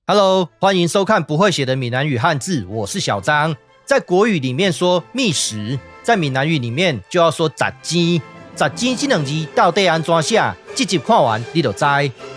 Hello，歡迎收看不會寫的閩南語漢字，我是小張。在國語裡面說覓食，在閩南語裡面就要說雜錢。雜錢這兩字到底按怎寫？這集看完你就知。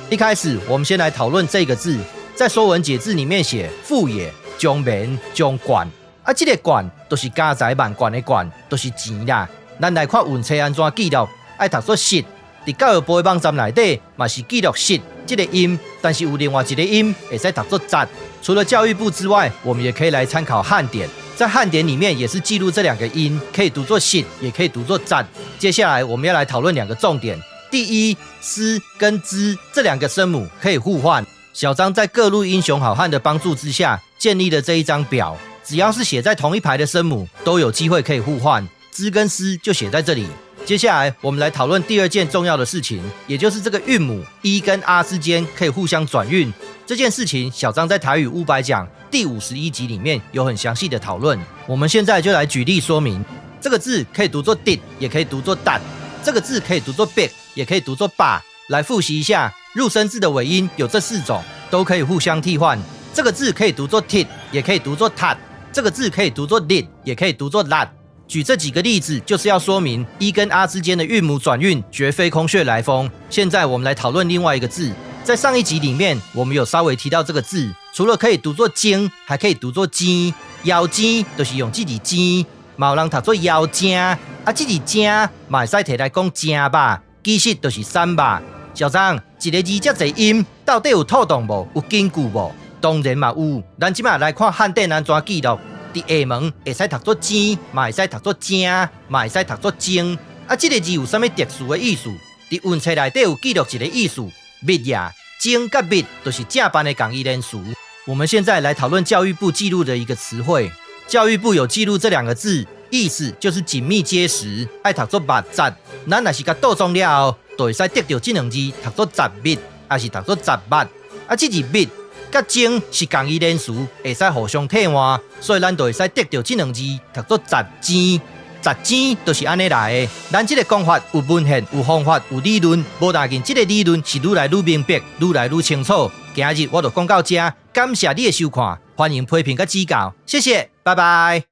一開始我們先來討論這個字，在《說文解字》裡面寫富也，將綿將貫。啊，這個貫就是家財萬貫的貫，就是錢啦。咱來看韻冊按怎記錄，愛讀做實。佇教育部的網站內底嘛是記錄實這個音，但是有另外一個音會使讀做雜。除了教育部之外，我們也可以來參考漢典，在漢典裡面也是記錄這兩個音，可以讀作實，也可以讀作雜。接下來我們要來討論兩個重點：第一，斯跟茲這兩個聲母可以互換。小張在各路英雄好漢的幫助之下，建立了這一張表，只要是寫在同一排的聲母，都有機會可以互換。茲跟斯就寫在這裡。接下來，我們來討論第二件重要的事情，也就是這個韻母 e 跟 r 之間可以互相轉韻這件事情。小張在台語五百講第51集裡面有很詳細的討論。我們現在就來舉例說明，這個字可以讀作 dit，也可以讀作 dat；這個字可以讀作 big，也可以讀作 ba。來複習一下，入聲字的尾音有這四種，都可以互相替換。這個字可以讀作 tit，也可以讀作 tat；這個字可以讀作 lit，也可以讀作 lat。舉這幾個例子，就是要說明 e 跟 r 之間的韻母轉韻絕非空穴來風。現在我們來討論另外一個字，在上一集裡面我們有稍微提到這個字，除了可以讀作精，還可以讀作精。枵精就是用這字精，嘛有人讀作枵精，啊，這字精嘛會使提來講正肉，其實就是瘦肉。小張，一個字遮濟音，到底有妥當無？有根據無？當然嘛有。咱這馬來看漢典按怎記錄。佇廈門會使讀做精，嘛會使讀做正，嘛會使讀做精。啊，這個字有啥物特殊的意思？佇韻冊內底有記錄一個意思，密也，精佮密就是正版的仝義連詞。我們現在來討論教育部記錄的一個詞彙。教育部有記錄這兩個字，意思就是緊密結實，愛讀做密實。咱若是共倒裝了後，就會使得著這兩字讀做雜密，抑是讀做雜密。啊，這字密佮精是仝義連詞，會使互相替換，所以咱就會使得著這兩字讀做雜錢。雜錢就是按呢來的。咱這個講法有文獻、有方法、有理論，無要緊，這個理論是愈來愈明白、愈來愈清楚。今日我就講到這，感謝你的收看，歡迎批評佮指教，謝謝，拜拜。